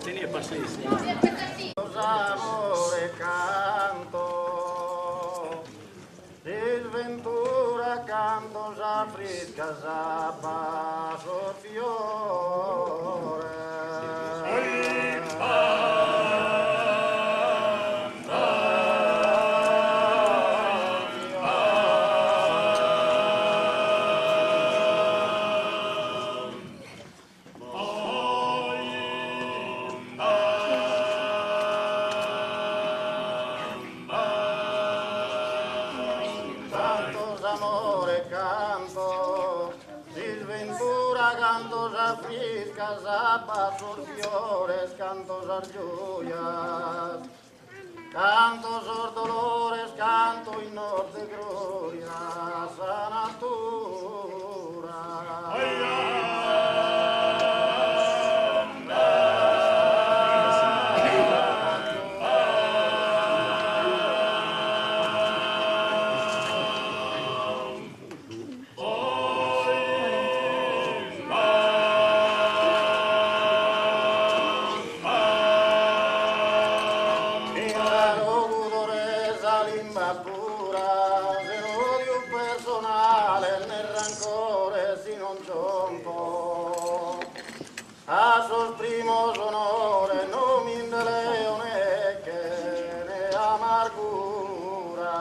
Tenia passièntzia. Amore canto, s'isventura cando sa frisca s'abba sos fiores. Canto s'amore canto, s'isventura canto sa frisca s'abba sos fiores, canto sas gioias, canto sos dolores, canto innos de gloria sa natura. In sa logudoresa limba pura, sen'odiu personale ne rancore si non giompo a sos primos onores no mi nde leo neche ne amargura.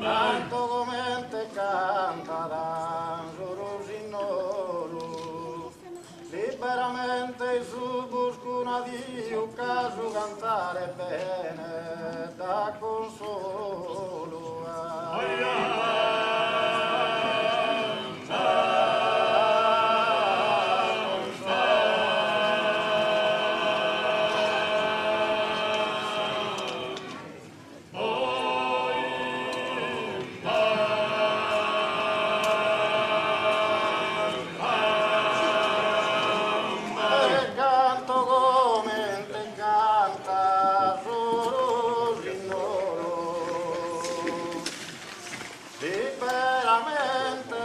Canto comente cantat su rusignolu, liberamente in su buscu nadiu, ca su cantare bene dat consolu. E canto comente canta su rusignolu, liberamente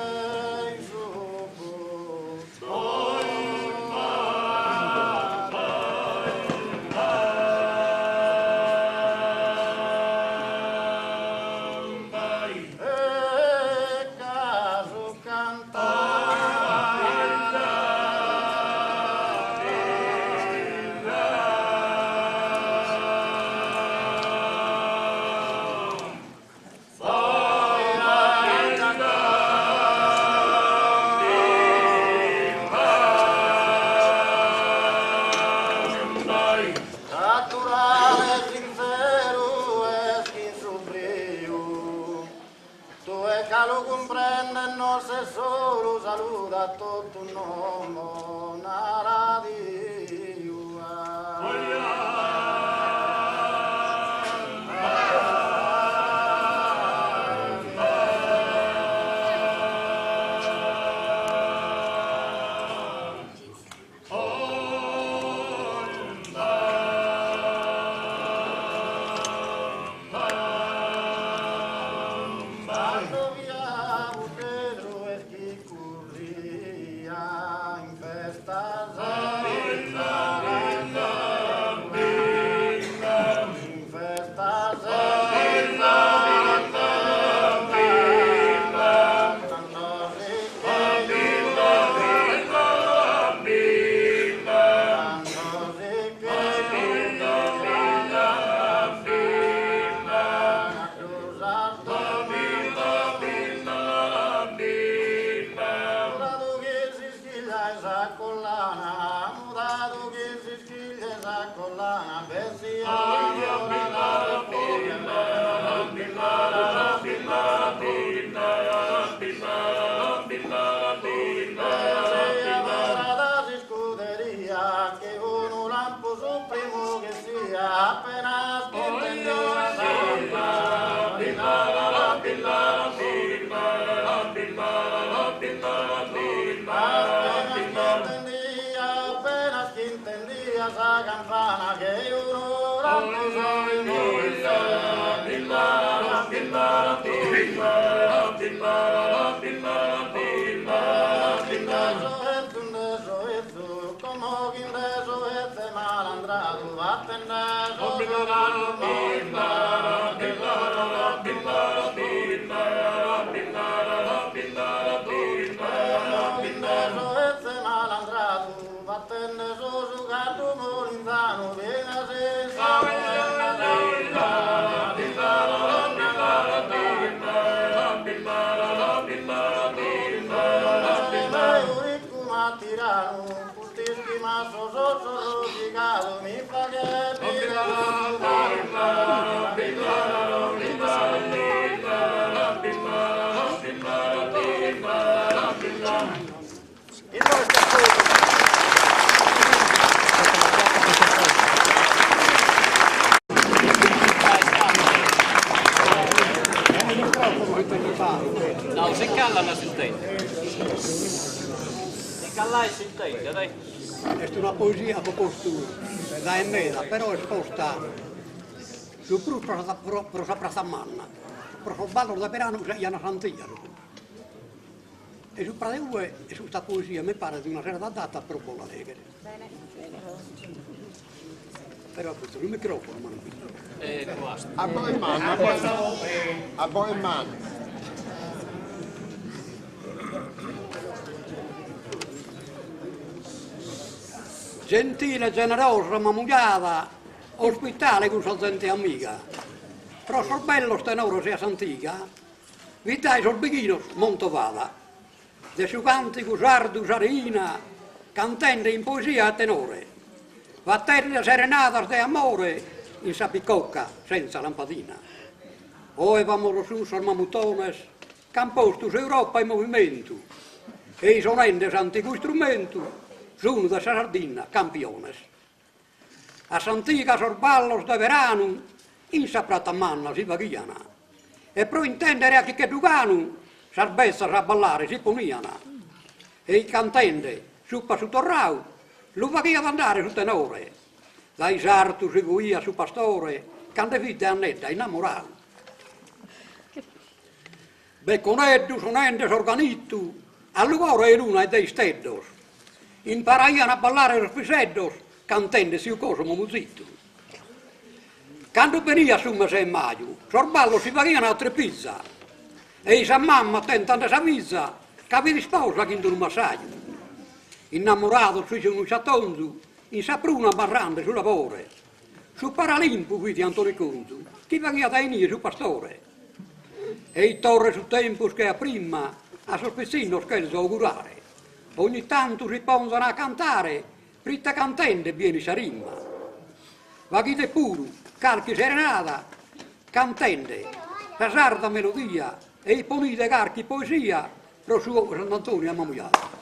in su buscu. E ca su cantare. Naturale sinzeru est chin su briu, tue ca lu cumprendes no ses solu, saluda a totu nomo, nara adiu. Cando fia puddedru est chi curria in festas. Ma sos ossos rosigadu mi faghet No, si callan s'intendet. Si callai s'intendet, eh. Est una poesia apo postu dae meda, però est posta su prus pro sa pro sa pratza manna, pro sos ballos de beranu chi aian s'antiga su prus. E supra de ue est custa poesia mi paret una serada adatta pro bos la leghere. Però custu su microfono ma non bi A boghe manna, a boghe manna. Gentile, generosa, Mamujada, ospitale cun sa zente amiga, pro sos bellos tenores e a s'antiga, Fit dae sos bighinos montovada. De su càntigu sardu sa reina, cantende in poesia a tenore, fatende serenadas de amore in sa bicocca senza lampadina. Oe famosos sun sos Mamuthones ch'an postu s'Europa in movimentu e sonende s'antigu istrumentu sun de sa Sardinna campiones. A s'antiga sos ballos de beranu in sa prata manna si faghian e pro intendere a Chicheddu Canu sas betzas a ballare si ponian e cantende su passu torrau lu faghiat andare su tenore dai sartu si fuiat su pastore ca nde fit de Annedda innamorau. Beconeddu sonende s'organittu a lugore 'e luna e de isteddos, imparaian a ballare sos piseddos cantende tziu Cosimo Muzittu. Cando beniat su mese 'e maju sos ballos si faghian a trepiza e-i sa mama tentende sa fiza ca fit isposa chin d'unu massaju. Innamorados fin unu isciatonzu in sa pruna marrande su labore. Su paralimpu fit Antoni Conzu chi faghiat a inie su pastore. Ei torret su tempus che a prima, a sos pitzinnos chelzo augurare, ogni tantu si ponzan a cantare, prite cantende bi 'enit sa rima. Faghide puru carchi serenada cantende sa sarda melodia ei ponide carchi poesia pro su Sant'Antoni a Mamujada.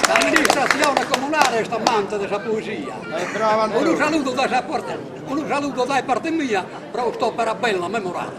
S'amministratzione comunale est amante de sa poesia. Unu saludu dae sa parte, unu saludu dae parte mia pro cust'opera bella memorada.